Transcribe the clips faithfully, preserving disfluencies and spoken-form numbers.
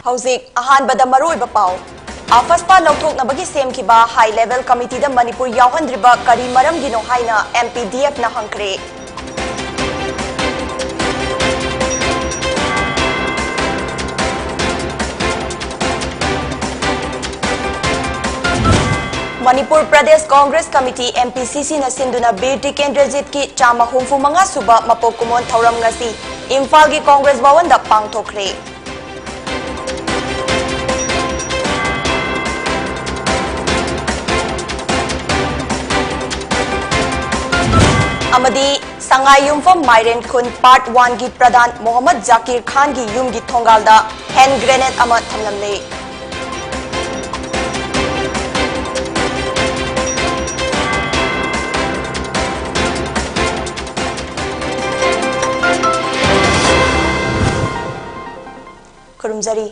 ꯍꯧꯖꯤꯛ ꯑꯍꯥꯟꯕꯗ ꯃꯔꯨꯑꯣꯏꯕ ꯄꯥꯎ꯫ ꯑꯐꯁꯄꯥ ꯂꯧꯊꯣꯛꯅꯕꯒꯤ ꯁꯦꯝꯈꯤꯕ ꯍꯥꯏ ꯂꯦꯚꯦꯜ ꯀꯃꯤꯇꯤꯗ ꯃꯅꯤꯄꯨꯔ ꯌꯥꯎꯍꯟꯗ꯭ꯔꯤꯕ ꯀꯔꯤ ꯃꯔꯝꯒꯤꯅꯣ ꯍꯥꯏꯅ ꯑꯦꯝ ꯄꯤ ꯗꯤ ꯑꯦꯐꯅ ꯍꯪꯈ꯭ꯔꯦ꯫ Manipur Pradesh Congress committee, M P C ꯁꯤꯅ ꯁꯤꯟꯗꯨꯅ ꯕꯤꯔ ꯇꯤꯀꯦꯟꯗ꯭ꯔꯖꯤꯠꯀꯤ ꯆꯥꯝꯃ ꯍꯨꯝꯐꯨ ꯃꯉꯥ ꯁꯨꯕ ꯃꯄꯣꯛ ꯀꯨꯝꯑꯣꯟ ꯊꯧꯔꯝ ꯉꯁꯤ ꯏꯝꯐꯥꯜꯒꯤ ꯀꯣꯡꯒ꯭ꯔꯦꯁ ꯚꯋꯟꯗ ꯄꯥꯡꯊꯣꯛꯈ꯭ꯔꯦ꯫ ꯑꯃꯗꯤ ꯁꯉꯥꯏ ꯌꯨꯝꯐꯝ ꯃꯥꯏꯔꯦꯟ ꯈꯨꯟ ꯄꯥꯔꯠ ꯋꯥꯟꯒꯤ ꯄ꯭ꯔꯙꯥꯟ ꯃꯣꯍꯝꯃꯗ ꯖꯥꯀꯤꯔ ꯈꯥꯟꯒꯤ ꯌꯨꯝꯒꯤ ꯊꯣꯡꯒꯥꯜꯗ ꯍꯦꯟ ꯒ꯭ꯔꯦꯅꯦꯗ ꯑꯃ ꯊꯝꯂꯝꯂꯦ꯫ ꯈꯨꯔꯨꯝꯖꯔꯤ꯫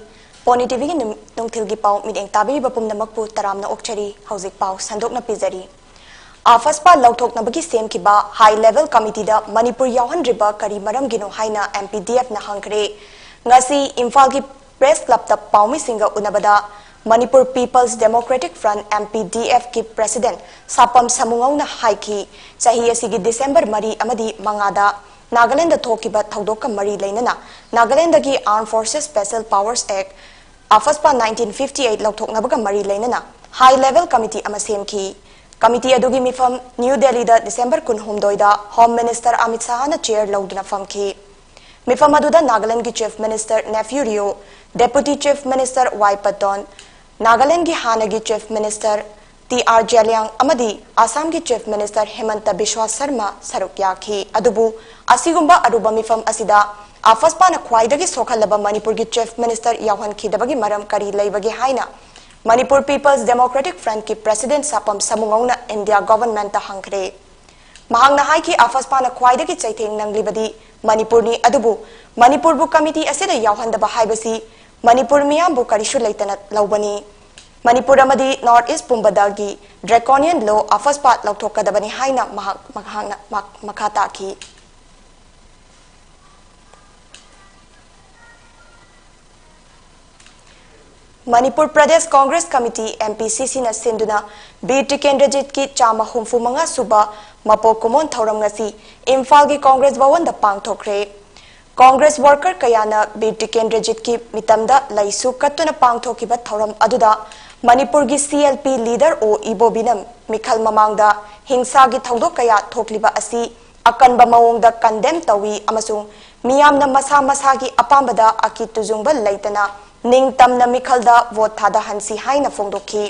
ꯄꯣꯅꯤ ꯇꯤꯚꯤꯒꯤ ꯅꯨꯃꯤ-, ꯅꯨꯡꯊꯤꯜꯒꯤ ꯄꯥꯎ ꯃꯤꯠꯌꯦꯡ ꯇꯥꯕꯤꯔꯤꯕ ꯄꯨꯝꯅꯃꯛꯄꯨ ꯇꯔꯥꯝꯅ ꯑꯣꯛꯆꯔꯤ꯫ ꯍꯧꯖꯤꯛ ꯄꯥꯎ ꯁꯟꯗꯣꯛꯅ ꯄꯤꯖꯔꯤ꯫ ꯑꯐꯁꯄꯥ ꯂꯧꯊꯣꯛꯅꯕꯒꯤ ꯁꯦꯝꯈꯤꯕ ꯍꯥꯏ ꯂꯦꯚꯦꯜ ꯀꯃꯤꯇꯤꯗ ꯃꯅꯤꯄꯨꯔ ꯌꯥꯎꯍꯟꯗ꯭ꯔꯤꯕ ꯀꯔꯤ ꯃꯔꯝꯒꯤꯅꯣ ꯍꯥꯏꯅ ꯑꯦꯝ ꯄꯤ ꯗꯤ ꯑꯦꯐꯅ ꯍꯪꯈ꯭ꯔꯦ꯫ ꯉꯁꯤ ꯏꯝꯐꯥꯜꯒꯤ ꯄ꯭ꯔꯦꯁ ꯀ꯭ꯂꯕꯇ ꯄꯥꯎꯃꯤꯁꯤꯡꯒ ꯎꯅꯕꯗ Manipur people's democratic front, M P D ꯑꯦꯐꯀꯤ ꯄ꯭ꯔꯦꯁꯤꯗꯦꯟꯠ ꯁꯥꯄꯝ ꯁꯥꯃꯨꯉꯧꯅ ꯍꯥꯏꯈꯤ, ꯆꯍꯤ ꯑꯁꯤꯒꯤ ꯗꯤꯁꯦꯝꯕꯔ ꯃꯔꯤ ꯑꯃꯗꯤ ꯃꯉꯥꯗ ꯅꯥꯒꯥꯂꯦꯟꯗ ꯊꯣꯛꯈꯤꯕ ꯊꯧꯗꯣꯛꯀ ꯃꯔꯤ ꯂꯩꯅꯅ ꯅꯥꯒꯥꯂꯦꯟꯗꯒꯤ Armed Forces Special Powers Act, ꯑꯐꯁꯄꯥ nineteen fifty eight ꯂꯧꯊꯣꯛꯅꯕꯒ ꯃꯔꯤ ꯂꯩꯅꯅ ꯍꯥꯏ ꯂꯦꯚꯦꯜ ꯀꯃꯤꯇꯤ ꯑꯃ ꯁꯦꯝꯈꯤ꯫ ꯀꯃꯤꯇꯤ ꯑꯗꯨꯒꯤ ꯃꯤꯐꯝ ꯅ꯭ꯌꯨ ꯗꯦꯜꯂꯤꯗ ꯗꯤꯁꯦꯝꯕꯔ ꯀꯨꯟꯍꯨꯝꯗꯣꯏꯗ ꯍꯣꯝ ꯃꯤꯅꯤꯁꯇꯔ ꯑꯃꯤꯠ ꯁꯥꯍꯅ ꯆꯦꯌꯔ ꯂꯧꯗꯨꯅ ꯐꯝꯈꯤ꯫ ꯃꯤꯐꯝ ꯑꯗꯨꯗ ꯅꯥꯒꯥꯂꯦꯟꯗꯒꯤ chief minister Neiphiu Rio, deputy chief minister Y Patton, ꯅꯥꯒꯥꯂꯦꯟꯗꯒꯤ ꯍꯥꯟꯅꯒꯤ chief minister T R Zeliang ꯑꯃꯗꯤ ꯑꯁꯥꯝꯒꯤ ꯆꯤꯐ ꯃꯤꯅꯤꯁꯇꯔ ꯍꯤꯃꯟꯇ ꯕꯤꯁ꯭ꯋꯥ ꯁꯔꯃ ꯁꯔꯨꯛ ꯌꯥꯈꯤ꯫ ꯑꯗꯨꯕꯨ ꯑꯁꯤꯒꯨꯝꯕ ꯑꯔꯨꯕ ꯃꯤꯐꯝ ꯑꯁꯤꯗ ꯑꯐꯁꯄꯥꯅ ꯈ꯭ꯋꯥꯏꯗꯒꯤ ꯁꯣꯛꯍꯜꯂꯕ ꯃꯅꯤꯄꯨꯔꯒꯤ ꯆꯤꯐ ꯃꯤꯅꯤꯁꯇꯔ ꯌꯥꯎꯍꯟꯈꯤꯗꯕꯒꯤ ꯃꯔꯝ ꯀꯔꯤ ꯂꯩꯕꯒꯦ ꯍꯥꯏꯅ ꯃꯅꯤꯄꯨꯔ ꯄꯤꯄꯜꯁ ꯗꯦꯃꯣꯀ꯭ꯔꯦꯇꯤꯛ ꯐ꯭ꯔꯟꯠꯀꯤ ꯄ꯭ꯔꯦꯁꯤꯗꯦꯟꯠ ꯁꯥꯄꯝ ꯁꯥꯃꯨꯉꯧꯅ ꯏꯟꯗꯤꯌꯥ ꯒꯣꯚꯔꯟꯃꯦꯟꯠꯇ ꯍꯪꯈ꯭ꯔꯦ꯫ ꯃꯍꯥꯛꯅ ꯍꯥꯏꯈꯤ, ꯑꯐꯁꯄꯥꯅ ꯈ꯭ꯋꯥꯏꯗꯒꯤ ꯆꯩꯊꯦꯡ ꯅꯪꯂꯤꯕꯗꯤ ꯃꯅꯤꯄꯨꯔꯅꯤ, ꯑꯗꯨꯕꯨ ꯃꯅꯤꯄꯨꯔꯕꯨ ꯀꯃꯤꯇꯤ ꯑꯁꯤꯗ ꯌꯥꯎꯍꯟꯗꯕ ꯍꯥꯏꯕꯁꯤ ꯃꯅꯤꯄꯨꯔ ꯃꯤꯌꯥꯝꯕꯨ ꯀꯔꯤꯁꯨ ꯂꯩꯇꯅ ꯂꯧꯕꯅꯤ꯫ ꯃꯅꯤꯄꯨꯔ ꯑꯃꯗꯤ ꯅꯣꯔꯠ ꯏꯁ꯭ꯠ ꯄꯨꯝꯕꯗꯒꯤ ꯗ꯭ꯔꯦꯀꯣꯅꯤꯌꯟ ꯂꯣ ꯑꯐꯁꯄꯥ ꯂꯧꯊꯣꯛꯀꯗꯕꯅꯤ ꯍꯥꯏꯅ ꯃꯍꯥꯛ, ꯃꯍꯥꯛꯅ ꯃꯛ-, ꯃꯈꯥ ꯇꯥꯈꯤ꯫ Manipur Pradesh Congress committee, M P C C ꯅ ꯁꯤꯟꯗꯨꯅ ꯕꯤꯔ ꯇꯤꯀꯦꯟꯗ꯭ꯔꯖꯤꯠꯀꯤ ꯆꯥꯝꯃ ꯍꯨꯝꯐꯨ ꯃꯉꯥ ꯁꯨꯕ ꯃꯄꯣꯛ ꯀꯨꯝꯑꯣꯟ ꯊꯧꯔꯝ ꯉꯁꯤ ꯏꯝꯐꯥꯜꯒꯤ ꯀꯣꯡꯒ꯭ꯔꯦꯁ ꯚꯋꯟꯗ ꯄꯥꯡꯊꯣꯛꯈ꯭ꯔꯦ꯫ ꯀꯣꯡꯒ꯭ꯔꯦꯁ ꯋꯥꯔꯀꯔ ꯀꯌꯥꯅ ꯕꯤꯔ ꯇꯤꯀꯦꯟꯗ꯭ꯔꯖꯤꯠꯀꯤ ꯃꯤꯇꯝꯗ ꯂꯩꯁꯨ ꯀꯠꯇꯨꯅ ꯄꯥꯡꯊꯣꯛꯈꯤꯕ ꯊꯧꯔꯝ ꯑꯗꯨꯗ ꯃꯅꯤꯄꯨꯔꯒꯤ C L P leader ꯑꯣ ꯏꯕꯣꯕꯤꯅ ꯃꯤꯈꯜ ꯃꯃꯥꯡꯗ ꯍꯤꯡꯁꯥꯒꯤ ꯊꯧꯗꯣꯛ ꯀꯌꯥ ꯊꯣꯛꯂꯤꯕ ꯑꯁꯤ ꯑꯀꯟꯕ ꯃꯑꯣꯡꯗ condemn ꯇꯧꯏ ꯑꯃꯁꯨꯡ ꯃꯤꯌꯥꯝꯅ ꯃꯁꯥ ꯃꯁꯥꯒꯤ ꯑꯄꯥꯝꯕꯗ ꯑꯀꯤ ꯇꯨꯖꯨꯡꯕ ꯂꯩꯇꯅ ꯅꯤꯡꯇꯝꯅ ꯃꯤꯈꯜꯗ vote ꯊꯥꯗꯍꯟꯁꯤ ꯍꯥꯏꯅ ꯐꯣꯡꯗꯣꯛꯈꯤ꯫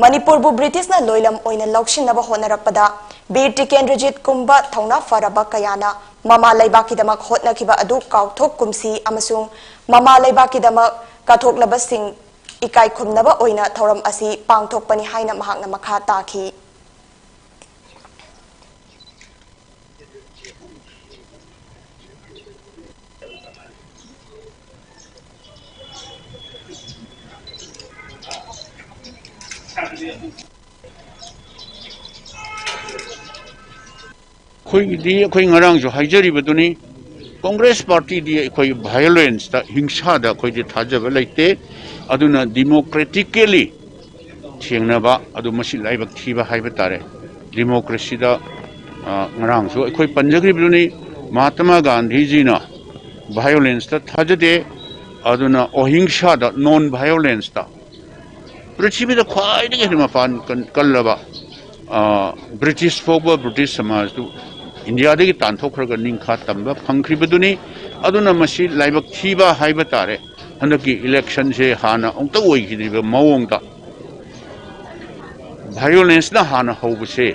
ꯃꯅꯤꯄꯨꯔꯕꯨ ꯕ꯭ꯔꯤꯇꯤꯁꯅ ꯂꯣꯏꯂꯝ ꯑꯣꯏꯅ ꯂꯧꯁꯤꯟꯅꯕ ꯍꯣꯠꯅꯔꯛꯄꯗ ꯕꯤꯔ ꯇꯤꯀꯦꯟꯗ꯭ꯔꯖꯤꯠ ꯀꯨꯝꯕ ꯊꯧꯅꯥ ꯐꯔꯕ ꯀꯌꯥꯅ ꯃꯃꯥ ꯂꯩꯕꯥꯛꯀꯤꯗꯃꯛ ꯍꯣꯠꯅꯈꯤꯕ ꯑꯗꯨ ꯀꯥꯎꯊꯣꯛꯀꯨꯝꯁꯤ ꯑꯃꯁꯨꯡ ꯃꯃꯥ ꯂꯩꯕꯥꯛꯀꯤꯗꯃꯛ ꯀꯠꯊꯣꯛꯂꯕꯁꯤꯡ ꯏꯀꯥꯏ ꯈꯨꯝꯅꯕ ꯑꯣꯏꯅ ꯊꯧꯔꯝ ꯑꯁꯤ ꯄꯥꯡꯊꯣꯛꯄꯅꯤ ꯍꯥꯏꯅ ꯃꯍꯥꯛꯅ ꯃꯈꯥ ꯇꯥꯈꯤ꯫ ꯑꯩꯈꯣꯏꯒꯤꯗꯤ ꯑꯩꯈꯣꯏ ꯉꯔꯥꯡꯁꯨ ꯍꯥꯏꯖꯔꯤꯕꯗꯨꯅꯤ, ꯀꯣꯡꯒ꯭ꯔꯦꯁ ꯄꯥꯔꯇꯤꯗꯤ ꯑꯩꯈꯣꯏ violence ꯇ, ꯍꯤꯡꯁꯥꯗ ꯑꯩꯈꯣꯏꯗꯤ ꯊꯥꯖꯕ ꯂꯩꯇꯦ꯫ ꯑꯗꯨꯅ democratically ꯊꯦꯡꯅꯕ ꯑꯗꯨ ꯃꯁꯤ ꯂꯥꯏꯕꯛ ꯊꯤꯕ ꯍꯥꯏꯕ ꯇꯥꯔꯦ꯫ Democracy ꯗ, ꯑ, ꯉꯔꯥꯡꯁꯨ ꯑꯩꯈꯣꯏ ꯄꯟꯖꯈ꯭ꯔꯤꯕꯗꯨꯅꯤ, ꯃꯍꯥꯇꯃꯥ ꯒꯥꯟꯙꯤꯖꯤꯅ violence ꯇ ꯊꯥꯖꯗꯦ, ꯑꯗꯨꯅ ꯑꯍꯤꯡꯁꯥꯗ, non violence ꯇ ꯄ꯭ꯔꯤꯊꯤꯕꯤꯗ ꯈ꯭ꯋꯥꯏꯗꯒꯤ ꯍꯦꯟꯅ ꯃꯄꯥꯟ ꯀꯟ-, ꯀꯜꯂꯕ, ꯑ, ꯕ꯭ꯔꯤꯇꯤꯁ ꯐꯥꯎꯕ, ꯕ꯭ꯔꯤꯇꯤꯁ ꯁꯃꯥꯖꯇꯨ ꯏꯟꯗꯤꯌꯥꯗꯒꯤ ꯇꯥꯟꯊꯣꯛꯈ꯭ꯔꯒ ꯅꯤꯡꯈꯥ ꯇꯝꯕ ꯐꯪꯈ꯭ꯔꯤꯕꯗꯨꯅꯤ꯫ ꯑꯗꯨꯅ ꯃꯁꯤ ꯂꯥꯏꯕꯛ ꯊꯤꯕ ꯍꯥꯏꯕ ꯇꯥꯔꯦ꯫ ꯍꯟꯗꯛꯀꯤ election ꯁꯦ ꯍꯥꯟꯅ ꯑꯃꯨꯛꯇ ꯑꯣꯏꯈꯤꯗ꯭ꯔꯤꯕ ꯃꯑꯣꯡꯗ violence ꯅ ꯍꯥꯟꯅ ꯍꯧꯕꯁꯦ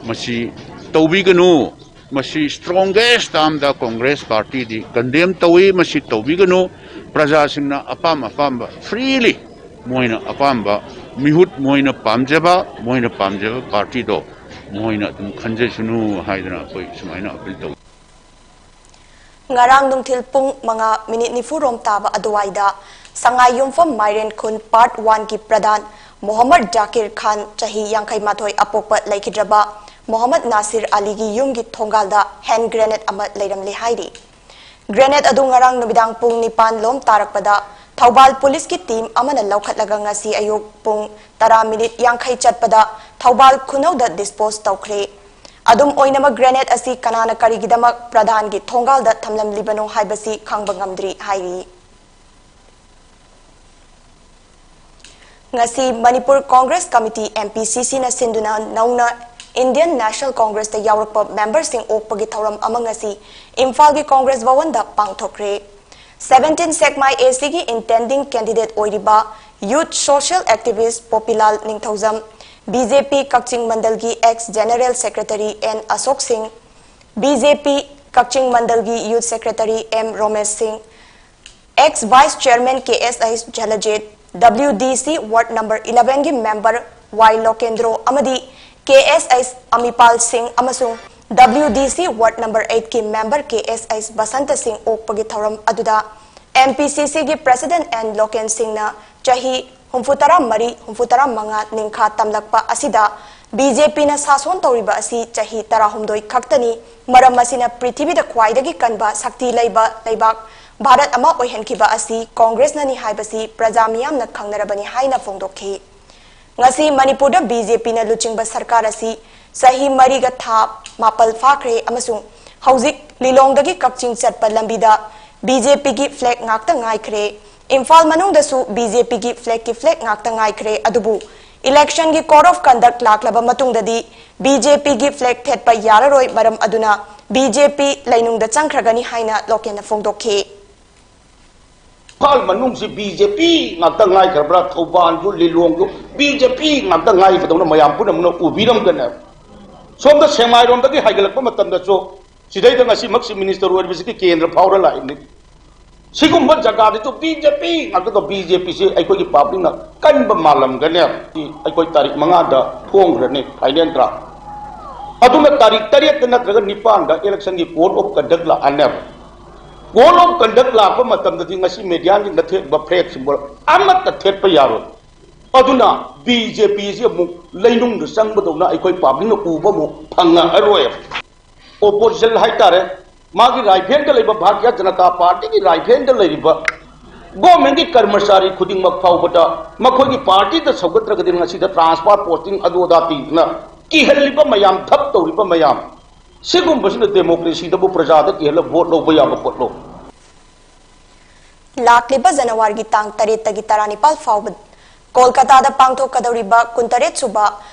ꯃꯁꯤ ꯇꯧꯕꯤꯒꯅꯨ꯫ ꯃꯁꯤ strongest term ꯗ ꯀꯣꯡꯒ꯭ꯔꯦꯁ ꯄꯥꯔꯇꯤꯗꯤ condemn ꯇꯧꯏ꯫ ꯃꯁꯤ ꯇꯧꯕꯤꯒꯅꯨ꯫ ꯄ꯭ꯔꯖꯥꯁꯤꯡꯅ ꯑꯄꯥꯝ ꯑꯄꯥꯝꯕ freely ꯃꯣꯏꯅ ꯑꯄꯥꯝꯕ ꯃꯤꯍꯨꯠ, ꯃꯣꯏꯅ ꯄꯥꯝꯖꯕ, ꯃꯣꯏꯅ ꯄꯥꯝꯖꯕ ꯄꯥꯔꯇꯤꯗꯣ ꯃꯣꯏꯅ ꯑꯗꯨꯝ ꯈꯟꯖꯁꯅꯨ ꯍꯥꯏꯗꯅ ꯑꯩꯈꯣꯏ ꯁꯨꯃꯥꯏꯅ appeal ꯇꯧꯏ꯫ ꯉꯔꯥꯡ ꯅꯨꯡꯊꯤꯜ ꯄꯨꯡ ꯃꯉꯥ ꯃꯤꯅꯤꯠ ꯅꯤꯐꯨ ꯔꯣꯝ ꯇꯥꯕ ꯑꯗꯨꯋꯥꯏꯗ ꯁꯉꯥꯏꯌꯨꯝꯐꯝ ꯃꯥꯏꯔꯦꯟꯈꯨꯟ Part One ꯒꯤ ꯄ꯭ꯔꯙꯥꯟ ꯃꯣꯍꯝꯃꯗ ꯖꯥꯀꯤꯔ ꯈꯥꯟ, ꯆꯍꯤ ꯌꯥꯡꯈꯩ ꯃꯥꯊꯣꯏ ꯑꯄꯣꯛꯄ, ꯂꯩꯈꯤꯗ꯭ꯔꯕ ꯃꯣꯍꯝꯃꯗ ꯅꯥꯁꯤꯔ ꯑꯂꯤꯒꯤ ꯌꯨꯝꯒꯤ ꯊꯣꯡꯒꯥꯜꯗ hand grenade ꯑꯃ ꯂꯩꯔꯝꯂꯦ ꯍꯥꯏꯔꯤ꯫ Grenade ꯑꯗꯨ ꯉꯔꯥꯡ ꯅꯨꯃꯤꯗꯥꯡ ꯄꯨꯡ ꯅꯤꯄꯥꯟ ꯂꯣꯝ ꯇꯥꯔꯛꯄꯗ ꯊꯧꯕꯥꯜ ꯄꯨꯂꯤꯁꯀꯤ ꯇꯤꯝ ꯑꯃꯅ ꯂꯧꯈꯠꯂꯒ ꯉꯁꯤ ꯑꯌꯨꯛ ꯄꯨꯡ ꯇꯔꯥ ꯃꯤꯅꯤꯠ ꯌꯥꯡꯈꯩ ꯆꯠꯄꯗ ꯊꯧꯕꯥꯜ ꯈꯨꯅꯧꯗ ꯗꯤꯁꯄꯣꯖ ꯇꯧꯈ꯭ꯔꯦ꯫ ꯑꯗꯨꯝ ꯑꯣꯏꯅꯃꯛ, ꯒ꯭ꯔꯦꯅꯦꯗ ꯑꯁꯤ ꯀꯅꯥꯅ ꯀꯔꯤꯒꯤꯗꯃꯛ ꯄ꯭ꯔꯙꯥꯟꯒꯤ ꯊꯣꯡꯒꯥꯜꯗ ꯊꯝꯂꯝꯂꯤꯕꯅꯣ ꯍꯥꯏꯕꯁꯤ ꯈꯪꯕ ꯉꯝꯗ꯭ꯔꯤ ꯍꯥꯏꯔꯤ꯫ ꯉꯁꯤ Manipur Congress committee, M P C C ꯅ ꯁꯤꯟꯗꯨꯅ ꯅꯧꯅ Indian National Congress ꯇ ꯌꯥꯎꯔꯛꯄ ꯃꯦꯝꯕꯔꯁꯤꯡ ꯑꯣꯛꯄꯒꯤ ꯊꯧꯔꯝ ꯑꯃ ꯉꯁꯤ ꯏꯝꯐꯥꯜꯒꯤ Congress ꯚꯋꯟꯗ ꯄꯥꯡꯊꯣꯛꯈ꯭ꯔꯦ꯫ Seventeen Sekmai A C ꯒꯤ intending candidate ꯑꯣꯏꯔꯤꯕ youth social activist ꯄꯣꯄꯤꯂꯥꯜ ꯅꯤꯡꯊꯧꯖꯝ, B J P ꯀꯛꯆꯤꯡ ꯃꯟꯗꯜꯒꯤ ex general secretary N ꯑꯁꯣꯛ ꯁꯤꯡ, B J P ꯀꯛꯆꯤꯡ ꯃꯟꯗꯜꯒꯤ youth secretary M ꯔꯣꯃꯦꯁ ꯁꯤꯡ, ex vice chairman K S H ꯖꯂꯖꯤꯠ, W D C ward number eleven ꯒꯤ member Y ꯂꯣꯀꯦꯟꯗ꯭ꯔꯣ ꯑꯃꯗꯤ K S H ꯑꯃꯤꯄꯥꯜ ꯁꯤꯡ ꯑꯃꯁꯨꯡ W D C ward number eight ꯀꯤ member K S H Basanta ꯁꯤꯡ ꯑꯣꯛꯄꯒꯤ ꯊꯧꯔꯝ ꯑꯗꯨꯗ M P C C ꯒꯤ president N local ꯁꯤꯡꯅ ꯆꯍꯤ ꯍꯨꯝꯐꯨ ꯇꯔꯥ ꯃꯔꯤ, ꯍꯨꯝꯐꯨ ꯇꯔꯥ ꯃꯉꯥ ꯅꯤꯡꯈꯥ ꯇꯝꯂꯛꯄ ꯑꯁꯤꯗ B J P ꯅ ꯁꯥꯁꯣꯟ ꯇꯧꯔꯤꯕ ꯑꯁꯤ ꯆꯍꯤ ꯇꯔꯥꯍꯨꯝꯗꯣꯏ ꯈꯛꯇꯅꯤ꯫ ꯃꯔꯝ ꯑꯁꯤꯅ ꯄ꯭ꯔꯤꯊꯤꯕꯤꯗ ꯈ꯭ꯋꯥꯏꯗꯒꯤ ꯀꯟꯕ ꯁꯛꯇꯤ ꯂꯩꯕ ꯂꯩꯕꯥꯛ ꯚꯥꯔꯠ ꯑꯃ ꯑꯣꯏꯍꯟꯈꯤꯕ ꯑꯁꯤ ꯀꯣꯡꯒ꯭ꯔꯦꯁꯅꯅꯤ ꯍꯥꯏꯕꯁꯤ ꯄ꯭ꯔꯖꯥ ꯃꯤꯌꯥꯝꯅ ꯈꯪꯅꯔꯕꯅꯤ ꯍꯥꯏꯅ ꯐꯣꯡꯗꯣꯛꯈꯤ꯫ ꯉꯁꯤ ꯃꯅꯤꯄꯨꯔꯗ B J P ꯅ ꯂꯨꯆꯤꯡꯕ ꯁꯔꯀꯥꯔ ꯑꯁꯤ ꯆꯍꯤ ꯃꯔꯤꯒ ꯊꯥ ꯃꯥꯄꯜ ꯐꯥꯈ꯭ꯔꯦ ꯑꯃꯁꯨꯡ ꯍꯧꯖꯤꯛ ꯂꯤꯂꯣꯡꯗꯒꯤ ꯀꯛꯆꯤꯡ ꯆꯠꯄ ꯂꯝꯕꯤꯗ B J P ꯒꯤ flag ꯉꯥꯛꯇ ꯉꯥꯏꯈ꯭ꯔꯦ꯫ ꯏꯝꯐꯥꯜ ꯃꯅꯨꯡꯗꯁꯨ B J P ꯒꯤ flag ꯀꯤ flag ꯉꯥꯛꯇ ꯉꯥꯏꯈ꯭ꯔꯦ꯫ ꯑꯗꯨꯕꯨ election ꯒꯤ code of conduct ꯂꯥꯛꯂꯕ ꯃꯇꯨꯡꯗꯗꯤ B J P ꯒꯤ flag ꯊꯦꯠꯄ ꯌꯥꯔꯔꯣꯏ꯫ ꯃꯔꯝ ꯑꯗꯨꯅ B J P ꯂꯩꯅꯨꯡꯗ ꯆꯪꯈ꯭ꯔꯒꯅꯤ ꯍꯥꯏꯅ ꯂꯣꯀꯦꯟꯅ ꯐꯣꯡꯗꯣꯛꯈꯤ꯫ ꯏꯝꯐꯥꯜ ꯃꯅꯨꯡꯁꯤ B J P ꯉꯥꯛꯇ ꯉꯥꯏꯈ꯭ꯔꯕ꯭ꯔꯥ? ꯊꯧꯕꯥꯜꯁꯨ, ꯂꯤꯂꯣꯡꯁꯨ B J P ꯉꯥꯛꯇ ꯉꯥꯏꯕꯗꯧꯅ ꯃꯌꯥꯝ ꯄꯨꯝꯅꯃꯛꯅ ꯎꯕꯤꯔꯝꯒꯅꯦꯕ꯫ ꯁꯣꯝꯗ ꯁꯦꯛꯃꯥꯏꯔꯣꯝꯗꯒꯤ ꯍꯥꯏꯒꯠꯂꯛꯄ ꯃꯇꯝꯗꯁꯨ ꯁꯤꯗꯩꯗ ꯉꯁꯤꯃꯛꯁꯤ minister ꯑꯣꯏꯔꯤꯕꯁꯤꯒꯤ ꯀꯦꯟꯗ꯭ꯔ ꯐꯥꯎꯔ ꯂꯥꯛꯏꯕꯅꯤ꯫ ꯁꯤꯒꯨꯝꯕ ꯖꯒꯥꯗꯁꯨ B J P ꯉꯥꯛꯇꯗ B J P ꯁꯤ ꯑꯩꯈꯣꯏꯒꯤ public ꯅ ꯀꯟꯕ ꯃꯥꯜꯂꯝꯒꯅꯦꯕ꯫ ꯑꯩꯈꯣꯏ ꯇꯥꯔꯤꯛ ꯃꯉꯥꯗ ꯐꯣꯡꯈ꯭ꯔꯅꯤ final draft꯫ ꯑꯗꯨꯅ ꯇꯥꯔꯤꯛ ꯇꯔꯦꯠꯇ ꯅꯠꯇ꯭ꯔꯒ ꯅꯤꯄꯥꯟꯗ election ꯒꯤ code of conduct ꯂꯥꯛꯑꯅꯦꯕ꯫ Code of conduct ꯂꯥꯛꯄ ꯃꯇꯝꯗꯗꯤ ꯉꯁꯤ media ꯁꯤꯡꯗ ꯊꯦꯠꯄ flag symbol ꯑꯃꯠꯇ ꯊꯦꯠꯄ ꯌꯥꯔꯣꯏ꯫ ꯑꯗꯨꯅ B J P ꯁꯤ ꯑꯃꯨꯛ ꯂꯩꯅꯨꯡꯗ ꯆꯪꯕꯗꯧꯅ ꯑꯩꯈꯣꯏ public ꯅ ꯎꯕ ꯑꯃꯨꯛ ꯐꯪꯉꯛꯑꯔꯣꯏ꯫ Opposition ꯍꯥꯏꯇꯥꯔꯦ, ꯃꯥꯒꯤ rival ꯗ ꯂꯩꯕ ꯚꯥꯔꯇꯤꯌ ꯖꯅꯇꯥ ꯄꯥꯔꯇꯤꯒꯤ rival ꯗ ꯂꯩꯔꯤꯕ ꯒꯣꯔꯃꯦꯟꯒꯤ ꯀꯔꯃꯆꯥꯔꯤ ꯈꯨꯗꯤꯡꯃꯛ ꯐꯥꯎꯕꯗ ꯃꯈꯣꯏꯒꯤ ꯄꯥꯔꯇꯤꯗ ꯁꯧꯒꯠꯇ꯭ꯔꯒꯗꯤ ꯉꯁꯤꯗ ꯇ꯭ꯔꯥꯟꯁꯐꯔ ꯄꯣꯁꯇꯤꯡ ꯑꯗꯨ ꯑꯗꯥ ꯄꯤꯗꯨꯅ ꯀꯤꯍꯜꯂꯤꯕ ꯃꯌꯥꯝ, ꯙꯞ ꯇꯧꯔꯤꯕ ꯃꯌꯥꯝ, ꯁꯤꯒꯨꯝꯕꯁꯤꯅ ꯗꯦꯃꯣꯀ꯭ꯔꯦꯁꯤꯗꯕꯨ ꯄ꯭ꯔꯖꯥꯗ ꯀꯤꯍꯜꯂ ꯚꯣꯠ ꯂꯧꯕ ꯌꯥꯕ ꯄꯣꯠꯂꯣ? ꯂꯥꯛꯂꯤꯕ ꯖꯅꯋꯥꯔꯤꯒꯤ ꯇꯥꯡ ꯇꯔꯦꯠꯇꯒꯤ ꯇꯔꯥꯅꯤꯄꯥꯜ ꯐꯥꯎꯕ ꯀꯣꯜꯀꯥꯇꯥꯗ ꯄꯥꯡꯊꯣꯛꯀꯗꯧꯔꯤꯕ ꯀꯨꯟꯇꯔꯦꯠ ꯁꯨꯕ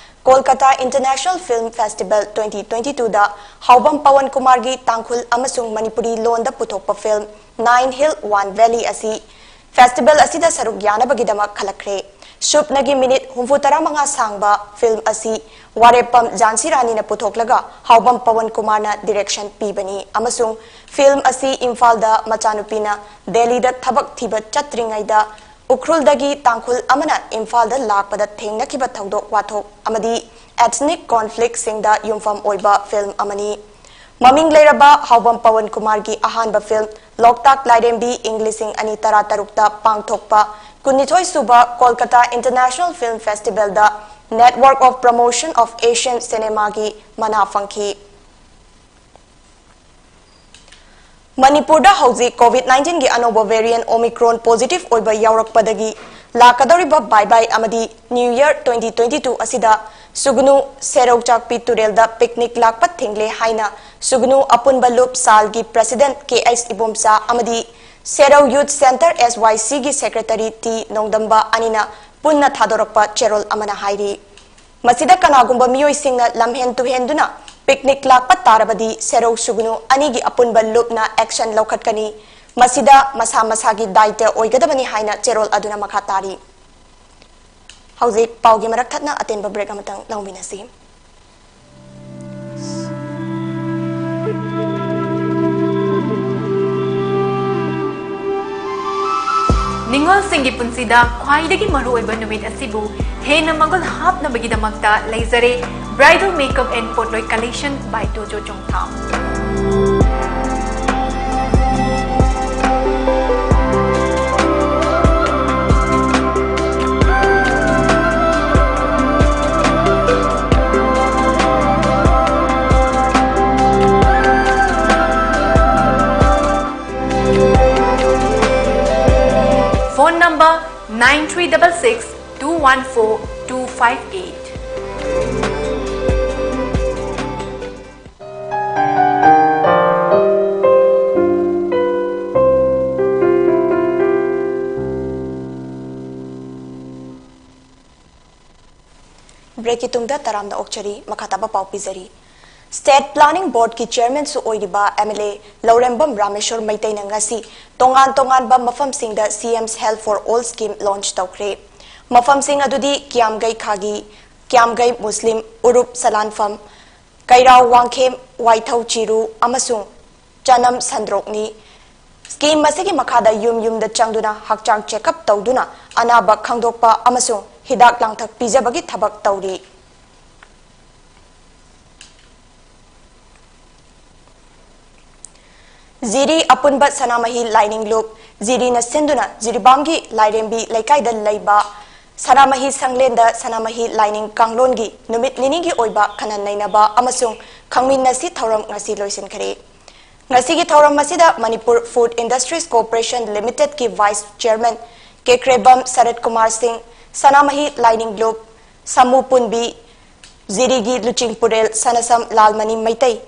Kolkata International Film Festival twenty twenty-two ꯗ ꯍꯥꯎꯕꯝ ꯄꯋꯟ ꯀꯨꯃꯥꯔꯒꯤ ꯇꯥꯡꯈꯨꯜ ꯑꯃꯁꯨꯡ ꯃꯅꯤꯄꯨꯔꯤ ꯂꯣꯟꯗ ꯄꯨꯊꯣꯛꯄ film Nine Hill One Valley ꯑꯁꯤ ꯐꯦꯁꯇꯤꯚꯦꯜ ꯑꯁꯤꯗ ꯁꯔꯨꯛ ꯌꯥꯅꯕꯒꯤꯗꯃꯛ ꯈꯜꯂꯛꯈ꯭ꯔꯦ꯫ ꯁꯨꯞꯅꯒꯤ ꯃꯤꯅꯤꯠ ꯍꯨꯝꯐꯨ ꯇꯔꯥꯃꯉꯥ ꯁꯥꯡꯕ ꯐꯤꯜꯝ ꯑꯁꯤ ꯋꯥꯔꯦꯞꯄꯝ ꯖꯥꯟꯁꯤ ꯔꯥꯅꯤꯅ ꯄꯨꯊꯣꯛꯂꯒ ꯍꯥꯎꯕꯝ ꯄꯋꯟ ꯀꯨꯃꯥꯔꯅ ꯗꯤꯔꯦꯛꯁꯟ ꯄꯤꯕꯅꯤ ꯑꯃꯁꯨꯡ ꯐꯤꯜꯝ ꯑꯁꯤ ꯏꯝꯐꯥꯜꯗ ꯃꯆꯥꯅꯨꯄꯤꯅ ꯗꯦꯜꯂꯤꯗ ꯊꯕꯛ ꯊꯤꯕ ꯆꯠꯇ꯭ꯔꯤꯉꯩꯗ ꯎꯈ꯭ꯔꯨꯜꯗꯒꯤ ꯇꯥꯡꯈꯨꯜ ꯑꯃꯅ ꯏꯝꯐꯥꯜꯗ ꯂꯥꯛꯄꯗ ꯊꯦꯡꯅꯈꯤꯕ ꯊꯧꯗꯣꯛ ꯋꯥꯊꯣꯛ ꯑꯃꯗꯤ ethnic conflict ꯁꯤꯡꯗ ꯌꯨꯝꯐꯝ ꯑꯣꯏꯕ ꯐꯤꯜꯝ ꯑꯃꯅꯤ꯫ ꯃꯃꯤꯡ ꯂꯩꯔꯕ ꯍꯥꯎꯕꯝ ꯄꯋꯟ ꯀꯨꯃꯥꯔꯒꯤ ꯑꯍꯥꯟꯕ ꯐꯤꯜꯝ ꯂꯣꯛꯇꯥꯛ ꯂꯥꯏꯔꯦꯝꯕꯤ ꯏꯪ ꯂꯤꯁꯤꯡ ꯑꯅꯤ ꯇꯔꯥ ꯇꯔꯨꯛꯇ ꯄꯥꯡꯊꯣꯛꯄ ꯀꯨꯟꯅꯤꯊꯣꯏ ꯁꯨꯕ Kolkata International Film Festival the Network of Promotion of Asian Cinema ꯒꯤ ꯃꯅꯥ ꯐꯪꯈꯤ꯫ ꯃꯅꯤꯄꯨꯔꯗ ꯍꯧꯖꯤꯛ COVID nineteen ꯒꯤ ꯑꯅꯧꯕ variant Omicron positive ꯑꯣꯏꯕ ꯌꯥꯎꯔꯛꯄꯗꯒꯤ ꯂꯥꯛꯀꯗꯧꯔꯤꯕ ꯕꯥꯏ ꯕꯥꯏ ꯑꯃꯗꯤ New Year twenty twenty-two ꯑꯁꯤꯗ ꯁꯨꯒꯅꯨ ꯁꯦꯔꯧ ꯆꯥꯛꯄꯤ ꯇꯨꯔꯦꯜꯗ picnic ꯂꯥꯛꯄ ꯊꯤꯡꯂꯦ ꯍꯥꯏꯅ ꯁꯨꯒꯅꯨ ꯑꯄꯨꯟꯕ ꯂꯨꯞ ꯁꯥꯜꯒꯤ President ꯀꯦ ꯑꯩꯆ ꯏꯕꯣꯝꯆꯥ ꯑꯃꯗꯤ ꯁꯦꯔꯧ Youth Centre, S Y C ꯒꯤ Secretary ꯇꯤ ꯅꯣꯡꯗꯝꯕ ꯑꯅꯤꯅ ꯄꯨꯟꯅ ꯊꯥꯗꯣꯔꯛꯄ ꯆꯦꯔꯣꯜ ꯑꯃꯅ ꯍꯥꯏꯔꯤ꯫ ꯃꯁꯤꯗ ꯀꯅꯥꯒꯨꯝꯕ ꯃꯤꯑꯣꯏꯁꯤꯡꯅ ꯂꯝꯍꯦꯟ ꯇꯨꯍꯦꯟꯗꯨꯅ picnic ꯂꯥꯛꯄ ꯇꯥꯔꯕꯗꯤ ꯁꯦꯔꯧ ꯁꯨꯒꯅꯨ ꯑꯅꯤꯒꯤ ꯑꯄꯨꯟꯕ ꯂꯨꯞꯅ action ꯂꯧꯈꯠꯀꯅꯤ꯫ ꯃꯁꯤꯗ ꯃꯁꯥ ꯃꯁꯥꯒꯤ ꯗꯥꯏꯇ ꯑꯣꯏꯒꯗꯕꯅꯤ ꯍꯥꯏꯅ ꯆꯦꯔꯣꯜ ꯑꯗꯨꯅ ꯃꯈꯥ ꯇꯥꯔꯤ꯫ ꯍꯧꯖꯤꯛ ꯄꯥꯎꯒꯤ ꯃꯔꯛ ꯊꯠꯅ ꯑꯇꯦꯟꯕ break ꯑꯃꯇꯪ ꯂꯧꯃꯤꯟꯅꯁꯤ꯫ ꯅꯤꯡꯉꯣꯜꯁꯤꯡꯒꯤ ꯄꯨꯟꯁꯤꯗ ꯈ꯭ꯋꯥꯏꯗꯒꯤ ꯃꯔꯨꯑꯣꯏꯕ ꯅꯨꯃꯤꯠ ꯑꯁꯤꯕꯨ ꯍꯦꯟꯅ ꯃꯒꯨꯟ ꯍꯥꯞꯅꯕꯒꯤꯗꯃꯛꯇ ꯂꯩꯖꯔꯦ Bridal Makeup and Potloi Collection by Tojo Chongtham꯫ Number nine three double six two one four two five eight. Break ꯀꯤ ꯇꯨꯡꯗ ꯇꯔꯥꯝꯅ ꯑꯣꯛꯆꯔꯤ꯫ ꯃꯈꯥ ꯇꯥꯕ ꯄꯥꯎ ꯄꯤꯖꯔꯤ꯫ State Planning Board ꯀꯤ Chairman ꯁꯨ ꯑꯣꯏꯔꯤꯕ M L A ꯂꯧꯔꯦꯝꯕꯝ ꯔꯥꯃꯦꯁꯣꯔ ꯃꯩꯇꯩꯅ ꯉꯁꯤ ꯇꯣꯉꯥꯟ ꯇꯣꯉꯥꯟꯕ ꯃꯐꯝꯁꯤꯡꯗ C M's Help for All Scheme launch ꯇꯧꯈ꯭ꯔꯦ꯫ ꯃꯐꯝꯁꯤꯡ ꯑꯗꯨꯗꯤ ꯀꯤꯌꯥꯝꯒꯩ ꯈꯥꯒꯤ, ꯀꯤꯌꯥꯝꯒꯩ ꯃꯨꯁꯂꯤꯝ, ꯎꯔꯨꯞ ꯁꯂꯥꯟꯐꯝ, ꯀꯩꯔꯥꯎ ꯋꯥꯡꯈꯦꯝ, ꯋꯥꯏꯊꯧ ꯆꯤꯔꯨ ꯑꯃꯁꯨꯡ ꯆꯅꯝ ꯁꯟꯗ꯭ꯔꯣꯛꯅꯤ꯫ Scheme ꯑꯁꯤꯒꯤ ꯃꯈꯥꯗ ꯌꯨꯝ ꯌꯨꯝꯗ ꯆꯪꯗꯨꯅ ꯍꯛꯆꯥꯡ check up ꯇꯧꯗꯨꯅ ꯑꯅꯥꯕ ꯈꯪꯗꯣꯛꯄ ꯑꯃꯁꯨꯡ ꯍꯤꯗꯥꯛ ꯂꯥꯡꯊꯛ ꯄꯤꯖꯕꯒꯤ ꯊꯕꯛ ꯇꯧꯔꯤ꯫ ꯖꯤꯔꯤ ꯑꯄꯨꯟꯕ ꯁꯅꯥꯃꯍꯤ ꯂꯥꯏꯅꯤꯡ ꯂꯨꯞ, ꯖꯤꯔꯤꯅ ꯁꯤꯟꯗꯨꯅ ꯖꯤꯔꯤꯕꯥꯝꯒꯤ ꯂꯥꯏꯔꯦꯝꯕꯤ ꯂꯩꯀꯥꯏꯗ ꯂꯩꯕ ꯁꯅꯥꯃꯍꯤ ꯁꯪꯂꯦꯟꯗ ꯁꯅꯥꯃꯍꯤ ꯂꯥꯏꯅꯤꯡ ꯀꯥꯡꯂꯣꯟꯒꯤ ꯅꯨꯃꯤꯠ ꯅꯤꯅꯤꯒꯤ ꯑꯣꯏꯕ ꯈꯟꯅ ꯅꯩꯅꯕ ꯑꯃꯁꯨꯡ ꯈꯪꯃꯤꯟꯅꯁꯤ ꯊꯧꯔꯝ ꯉꯁꯤ ꯂꯣꯏꯁꯤꯟꯈꯔꯦ꯫ ꯉꯁꯤꯒꯤ ꯊꯧꯔꯝ ꯑꯁꯤꯗ Manipur Food Industries Corporation Limited ꯀꯤ Vice Chairman ꯀꯦꯀ꯭ꯔꯦꯕꯝ ꯁꯔꯠ ꯀꯨꯃꯥꯔ ꯁꯤꯡ, ꯁꯅꯥꯃꯍꯤ ꯂꯥꯏꯅꯤꯡ ꯂꯨꯞ, ꯁꯥꯃꯨ ꯄꯨꯟꯕꯤ, ꯖꯤꯔꯤꯒꯤ ꯂꯨꯆꯤꯡꯄꯨꯔꯦꯜ ꯁꯅꯁꯝ ꯂꯥꯜꯃꯅꯤ ꯃꯩꯇꯩ,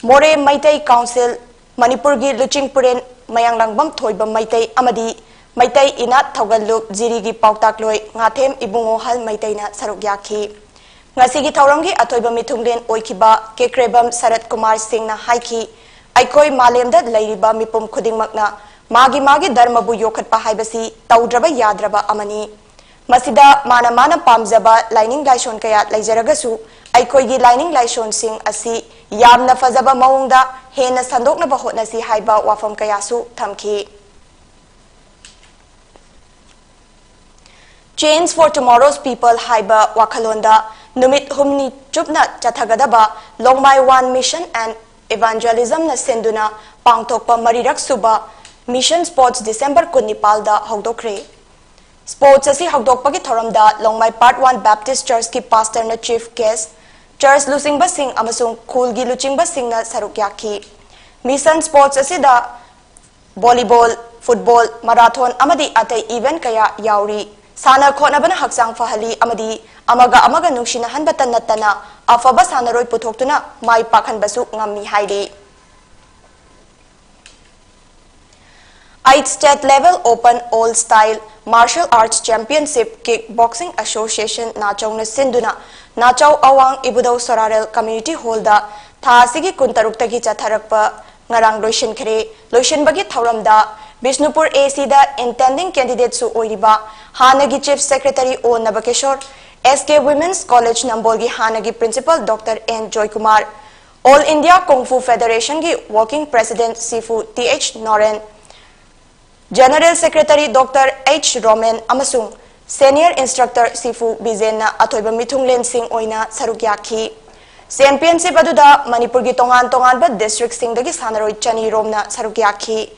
ꯃꯣꯔꯦ ꯃꯩꯇꯩ Council, ꯃꯅꯤꯄꯨꯔꯒꯤ ꯂꯨꯆꯤꯡꯄꯨꯔꯦꯜ ꯃꯌꯥꯡꯂꯥꯡꯕꯝ ꯊꯣꯏꯕ ꯃꯩꯇꯩ ꯑꯃꯗꯤ ꯃꯩꯇꯩ ꯏꯅꯥꯠ ꯊꯧꯒꯜꯂꯨꯞ ꯖꯤꯔꯤꯒꯤ ꯄꯥꯎꯇꯥꯛꯂꯣꯏ ꯉꯥꯊꯦꯝ ꯏꯕꯨꯡꯉꯣꯍꯜ ꯃꯩꯇꯩꯅ ꯁꯔꯨꯛ ꯌꯥꯈꯤ꯫ ꯉꯁꯤꯒꯤ ꯊꯧꯔꯝꯒꯤ ꯑꯊꯣꯏꯕ ꯃꯤꯊꯨꯡꯂꯦꯟ ꯑꯣꯏꯈꯤꯕ ꯀꯦꯀ꯭ꯔꯦꯕꯝ ꯁꯔꯠ ꯀꯨꯃꯥꯔ ꯁꯤꯡꯅ ꯍꯥꯏꯈꯤ, ꯑꯩꯈꯣꯏ ꯃꯥꯂꯦꯝꯗ ꯂꯩꯔꯤꯕ ꯃꯤꯄꯨꯝ ꯈꯨꯗꯤꯡꯃꯛꯅ ꯃꯥꯒꯤ ꯃꯥꯒꯤ ꯙꯔꯃꯕꯨ ꯌꯣꯛꯈꯠꯄ ꯍꯥꯏꯕꯁꯤ ꯇꯧꯗ꯭ꯔꯕ ꯌꯥꯗ꯭ꯔꯕ ꯑꯃꯅꯤ꯫ ꯃꯁꯤꯗ ꯃꯥꯅ ꯃꯥꯅ ꯄꯥꯝꯖꯕ ꯂꯥꯏꯅꯤꯡ ꯂꯥꯏꯁꯣꯟ ꯀꯌꯥ ꯂꯩꯖꯔꯒꯁꯨ, ꯑꯩꯈꯣꯏꯒꯤ ꯂꯥꯏꯅꯤꯡ ꯂꯥꯏꯁꯣꯟꯁꯤꯡ ꯑꯁꯤ ꯌꯥꯝꯅ ꯐꯖꯕ ꯃꯑꯣꯡꯗ ꯍꯦꯟꯅ ꯁꯟꯗꯣꯛꯅꯕ ꯍꯣꯠꯅꯁꯤ ꯍꯥꯏꯕ ꯋꯥꯐꯝ ꯀꯌꯥꯁꯨ ꯊꯝꯈꯤ꯫ Change for Tomorrow's People ꯍꯥꯏꯕ ꯋꯥꯈꯜꯂꯣꯟꯗ ꯅꯨꯃꯤꯠ ꯍꯨꯝꯅꯤ ꯆꯨꯞꯅ ꯆꯠꯊꯒꯗꯕ ꯂꯣꯡꯃꯥꯏ One Mission and Evangelism ꯅ ꯁꯤꯟꯗꯨꯅ ꯄꯥꯡꯊꯣꯛꯄ ꯃꯔꯤꯔꯛ ꯁꯨꯕ Mission Sports December ꯀꯨꯟꯅꯤꯄꯥꯜꯗ ꯍꯧꯗꯣꯛꯈ꯭ꯔꯦ꯫ Sports ꯑꯁꯤ ꯍꯧꯗꯣꯛꯄꯒꯤ ꯊꯧꯔꯝꯗ ꯂꯣꯡꯃꯥꯏ Part One Baptist Church ꯀꯤ Pastor ꯅ Chief Guest, Church ꯂꯨꯆꯤꯡꯕꯁꯤꯡ ꯑꯃꯁꯨꯡ ꯈꯨꯜꯒꯤ ꯂꯨꯆꯤꯡꯕꯁꯤꯡꯅ ꯁꯔꯨꯛ ꯌꯥꯈꯤ꯫ Mission Sports ꯑꯁꯤꯗ volleyball, ꯐꯨꯠꯕꯣꯜ, ꯃꯔꯥꯊꯣꯟ ꯑꯃꯗꯤ ꯑꯇꯩ ꯏꯚꯦꯟꯠ ꯀꯌꯥ ꯌꯥꯎꯔꯤ꯫ ꯁꯥꯟꯅ ꯈꯣꯠꯅꯕꯅ ꯍꯛꯆꯥꯡ ꯐꯍꯜꯂꯤ ꯑꯃꯗꯤ ꯑꯃꯒ ꯑꯃꯒ ꯅꯨꯡꯁꯤꯅꯍꯟꯕꯇ ꯅꯠꯇꯅ ꯑꯐꯕ ꯁꯥꯟꯅꯔꯣꯏ ꯄꯨꯊꯣꯛꯇꯨꯅ ꯃꯥꯏ ꯄꯥꯛꯍꯟꯕꯁꯨ ꯉꯝꯃꯤ ꯍꯥꯏꯔꯤ꯫ Eighth State Level Open All Style Martial Arts Championship Kick Boxing Association ꯅꯥꯆꯧꯅ ꯁꯤꯟꯗꯨꯅ ꯅꯥꯆꯧ ꯑꯋꯥꯡ ꯏꯕꯨꯙꯧ ꯁꯣꯔꯥꯔꯦꯜ ꯀꯝꯃ꯭ꯌꯨꯅꯤꯇꯤ ꯍꯣꯜꯗ ꯊꯥ ꯑꯁꯤꯒꯤ ꯀꯨꯟꯇꯔꯨꯛꯇꯒꯤ ꯆꯠꯊꯔꯛꯄ ꯉꯔꯥꯡ ꯂꯣꯏꯁꯤꯟꯈ꯭ꯔꯦ꯫ ꯂꯣꯏꯁꯤꯟꯕꯒꯤ ꯊꯧꯔꯝꯗ ꯕꯤꯁꯅꯨꯄꯨꯔ ꯑꯦ ꯁꯤꯗ intending candidateꯁꯨ ꯑꯣꯏꯔꯤꯕ ꯍꯥꯟꯅꯒꯤ Chief Secretary ꯑꯣ ꯅꯕꯀꯦꯁꯣꯔ, S K Women's College ꯅꯝꯕꯣꯜꯒꯤ ꯍꯥꯟꯅꯒꯤ Principal Doctor N Joykumar, All India Kung Fu Federationꯒꯤ Working President sifu T H Noren, General Secretary Doctor H Romen ꯑꯃꯁꯨꯡ Senior Instructor ꯁꯤꯐꯨ ꯕꯤꯖꯦꯟꯅ ꯑꯊꯣꯏꯕ ꯃꯤꯊꯨꯡꯂꯦꯟꯁꯤꯡ ꯑꯣꯏꯅ ꯁꯔꯨꯛ ꯌꯥꯈꯤ꯫ Championship ꯑꯗꯨꯗ ꯃꯅꯤꯄꯨꯔꯒꯤ ꯇꯣꯉꯥꯟ ꯇꯣꯉꯥꯟꯕ districtꯁꯤꯡꯗꯒꯤ ꯁꯥꯟꯅꯔꯣꯏ ꯆꯅꯤ ꯔꯣꯝꯅ ꯁꯔꯨꯛ ꯌꯥꯈꯤ꯫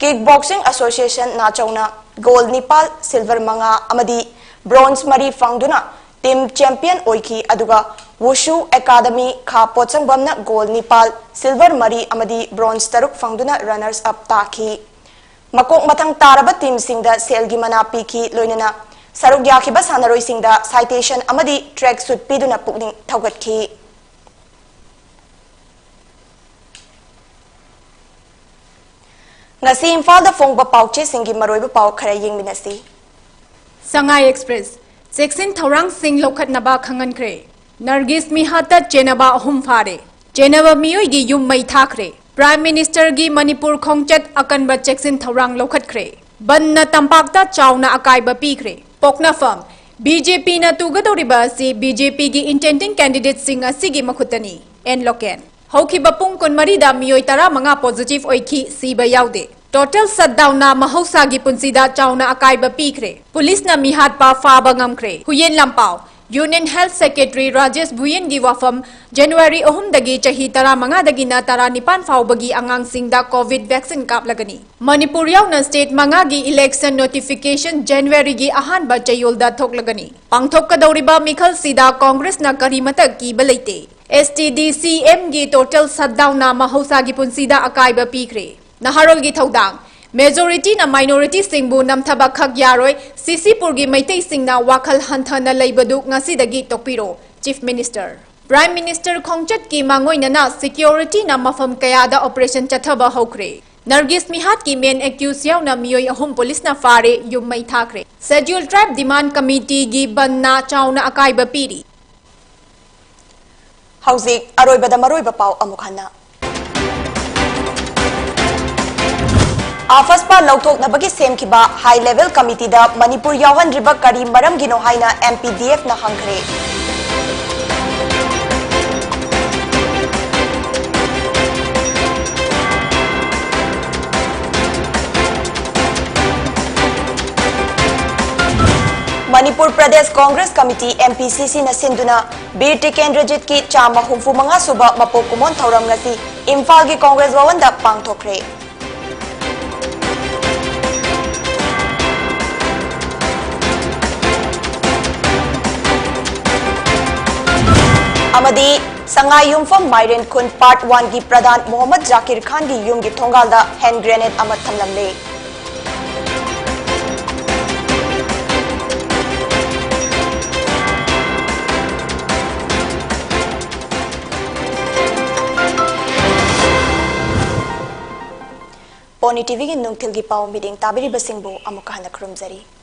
Kick Boxing Association ꯅꯥꯆꯧꯅ gold ꯅꯤꯄꯥꯜ, silver ꯃꯉꯥ ꯑꯃꯗꯤ bronze ꯃꯔꯤ ꯐꯪꯗꯨꯅ team champion ꯑꯣꯏꯈꯤ, ꯑꯗꯨꯒ Wushu Academy ꯈꯥ ꯄꯣꯠꯁꯪꯕꯝꯅ gold ꯅꯤꯄꯥꯜ, silver ꯃꯔꯤ ꯑꯃꯗꯤ bronze ꯇꯔꯨꯛ ꯐꯪꯗꯨꯅ runners up ꯇꯥꯈꯤ꯫ ꯃꯀꯣꯛ ꯃꯊꯪ ꯇꯥꯔꯕ teamꯁꯤꯡꯗ ꯁꯦꯜꯒꯤ ꯃꯅꯥ ꯄꯤꯈꯤ, ꯂꯣꯏꯅꯅ ꯁꯔꯨꯛ ꯌꯥꯈꯤꯕ ꯁꯥꯟꯅꯔꯣꯏꯁꯤꯡꯗ citation ꯑꯃꯗꯤ track suit ꯄꯤꯗꯨꯅ ꯄꯨꯛꯅꯤꯡ ꯊꯧꯒꯠꯈꯤ꯫ ꯉꯁꯤ ꯏꯝꯐꯥꯜꯗ ꯐꯣꯡꯕ ꯄꯥꯎꯆꯦꯁꯤꯡꯒꯤ ꯃꯔꯨꯑꯣꯏꯕ ꯄꯥꯎ ꯈꯔ ꯌꯦꯡꯃꯤꯟꯅꯁꯤ꯫ ꯁꯉꯥꯏ ꯑꯦꯛꯁꯄ꯭ꯔꯦꯁ, ꯆꯦꯛꯁꯤꯟ ꯊꯧꯔꯥꯡꯁꯤꯡ ꯂꯧꯈꯠꯅꯕ ꯈꯪꯍꯟꯈ꯭ꯔꯦ꯫ ꯅꯔꯒꯤꯁ ꯃꯤꯍꯥꯠꯇ ꯆꯦꯟꯅꯕ ꯑꯍꯨꯝ ꯐꯥꯔꯦ꯫ ꯆꯦꯟꯅꯕ ꯃꯤꯑꯣꯏꯒꯤ ꯌꯨꯝ ꯃꯩ ꯊꯥꯈ꯭ꯔꯦ꯫ Prime Ministerꯒꯤ ꯃꯅꯤꯄꯨꯔ ꯈꯣꯡꯆꯠ ꯑꯀꯟꯕ ꯆꯦꯛꯁꯤꯟ ꯊꯧꯔꯥꯡ ꯂꯧꯈꯠꯈ꯭ꯔꯦ꯫ ꯕꯟꯗꯅ ꯇꯝꯄꯥꯛꯇ ꯆꯥꯎꯅ ꯑꯀꯥꯏꯕ ꯄꯤꯈ꯭ꯔꯦ꯫ ꯄꯣꯛꯅꯐꯝ, BJPꯅ ꯇꯨꯒꯗꯧꯔꯤꯕ ꯑꯁꯤ BJPꯒꯤ intending candidateꯁꯤꯡ ꯑꯁꯤꯒꯤ ꯃꯈꯨꯠꯇꯅꯤ꯫ And local. ꯍꯧꯈꯤꯕ ꯄꯨꯡ ꯀꯨꯟꯃꯔꯤꯗ ꯃꯤꯑꯣꯏ ꯇꯔꯥꯃꯉꯥ positive ꯑꯣꯏꯈꯤ, ꯁꯤꯕ ꯌꯥꯎꯗꯦ꯫ Total shutdownꯅ ꯃꯍꯧꯁꯥꯒꯤ ꯄꯨꯟꯁꯤꯗ ꯆꯥꯎꯅ ꯑꯀꯥꯏꯕ ꯄꯤꯈ꯭ꯔꯦ꯫ ꯄꯨꯂꯤꯁꯅ ꯃꯤꯍꯥꯠꯄ ꯐꯥꯕ ꯉꯝꯈ꯭ꯔꯦ꯫ ꯍꯨꯌꯦꯟ ꯂꯥꯟꯄꯥꯎ, Union Health Secretary ꯔꯥꯖꯦꯁ ꯚꯨꯌꯦꯟꯒꯤ ꯋꯥꯐꯝ, January ꯑꯍꯨꯝꯗꯒꯤ ꯆꯍꯤ ꯇꯔꯥꯃꯉꯥꯗꯒꯤꯅ ꯇꯔꯥꯅꯤꯄꯥꯟ ꯐꯥꯎꯕꯒꯤ ꯑꯉꯥꯡꯁꯤꯡꯗ COVID vaccine ꯀꯥꯞꯂꯒꯅꯤ꯫ ꯃꯅꯤꯄꯨꯔ ꯌꯥꯎꯅ state ꯃꯉꯥꯒꯤ election notification Januaryꯒꯤ ꯑꯍꯥꯟꯕ ꯆꯌꯣꯜꯗ ꯊꯣꯛꯂꯒꯅꯤ꯫ ꯄꯥꯡꯊꯣꯛꯀꯗꯧꯔꯤꯕ ꯃꯤꯈꯜꯁꯤꯗ Congressꯅ ꯀꯔꯤꯃꯇ ꯀꯤꯕ ꯂꯩꯇꯦ꯫ STDCMꯒꯤ total shutdownꯅ ꯃꯍꯧꯁꯥꯒꯤ ꯄꯨꯟꯁꯤꯗ ꯑꯀꯥꯏꯕ ꯄꯤꯈ꯭ꯔꯦ꯫ ꯅꯍꯥꯔꯣꯜꯒꯤ ꯊꯧꯗꯥꯡ, ꯃꯦꯖꯣꯔꯤꯇꯤꯅ ꯃꯥꯏꯅꯣꯔꯤꯇꯤꯁꯤꯡꯕꯨ ꯅꯝꯊꯕ ꯈꯛ ꯌꯥꯔꯣꯏ, ꯁꯤꯁꯤꯄꯨꯔꯒꯤ ꯃꯩꯇꯩꯁꯤꯡꯅ ꯋꯥꯈꯜ ꯍꯟꯊꯅ ꯂꯩꯕꯗꯨ ꯉꯁꯤꯗꯒꯤ ꯇꯣꯛꯄꯤꯔꯣ, Chief Minister꯫ Prime Minister ꯈꯣꯡꯆꯠꯀꯤ ꯃꯥꯡꯑꯣꯏꯅꯅ ꯁꯦꯀ꯭ꯌꯨꯔꯤꯇꯤꯅ ꯃꯐꯝ ꯀꯌꯥꯗ ꯑꯣꯄꯔꯦꯁꯟ ꯆꯠꯊꯕ ꯍꯧꯈ꯭ꯔꯦ꯫ ꯅꯔꯒꯤꯁ ꯃꯤꯍꯥꯠꯀꯤ main accused ꯌꯥꯎꯅ ꯃꯤꯑꯣꯏ ꯑꯍꯨꯝ ꯄꯨꯂꯤꯁꯅ ꯐꯥꯔꯦ, ꯌꯨꯝ ꯃꯩ ꯊꯥꯈ꯭ꯔꯦ꯫ Scheduled Tribe Demand Committeeꯒꯤ ꯕꯟꯅ ꯆꯥꯎꯅ ꯑꯀꯥꯏꯕ ꯄꯤꯔꯤ꯫ ꯍꯧꯖꯤꯛ ꯑꯔꯣꯏꯕꯗ ꯃꯔꯨꯑꯣꯏꯕ ꯄꯥꯎ ꯑꯃꯨꯛ ꯍꯟꯅ꯫ ꯑꯐꯁꯄꯥ ꯂꯧꯊꯣꯛꯅꯕꯒꯤ ꯁꯦꯝꯈꯤꯕ high level committeeꯗ ꯃꯅꯤꯄꯨꯔ ꯌꯥꯎꯍꯟꯗ꯭ꯔꯤꯕ ꯀꯔꯤ ꯃꯔꯝꯒꯤꯅꯣ ꯍꯥꯏꯅ MPDFꯅ ꯍꯪꯈ꯭ꯔꯦ꯫ ꯃꯅꯤꯄꯨꯔ ꯄ꯭ꯔꯗꯦꯁ ꯀꯣꯡꯒ꯭ꯔꯦꯁ ꯀꯃꯤꯇꯤ, MPCCꯅ ꯁꯤꯟꯗꯨꯅ ꯕꯤꯔ ꯇꯤꯀꯦꯟꯗ꯭ꯔꯖꯤꯠꯀꯤ ꯆꯥꯝꯃ ꯍꯨꯝꯐꯨ ꯃꯉꯥ ꯁꯨꯕ ꯃꯄꯣꯛ ꯀꯨꯝꯑꯣꯟ ꯊꯧꯔꯝ ꯉꯁꯤ ꯏꯝꯐꯥꯜꯒꯤ ꯀꯣꯡꯒ꯭ꯔꯦꯁ ꯚꯋꯟꯗ ꯄꯥꯡꯊꯣꯛꯈ꯭ꯔꯦ꯫ ꯑꯃꯗꯤ ꯁꯉꯥꯏꯌꯨꯝꯐꯝ ꯃꯥꯏꯔꯦꯟ ꯈꯨꯟ Part Oneꯒꯤ ꯄ꯭ꯔꯙꯥꯟ ꯃꯣꯍꯝꯃꯗ ꯖꯥꯀꯤꯔ ꯈꯥꯟꯒꯤ ꯌꯨꯝꯒꯤ ꯊꯣꯡꯒꯥꯜꯗ hand grenade ꯑꯃ ꯊꯝꯂꯝꯂꯦ꯫ ꯄꯣꯅꯤ ꯇꯤꯚꯤꯒꯤ ꯅꯨꯡꯊꯤꯜꯒꯤ ꯄꯥꯎ ꯃꯤꯠꯌꯦꯡ ꯇꯥꯕꯤꯔꯤꯕꯁꯤꯡꯕꯨ ꯑꯃꯨꯛꯀ ꯍꯟꯅ ꯈꯨꯔꯨꯝꯖꯔꯤ꯫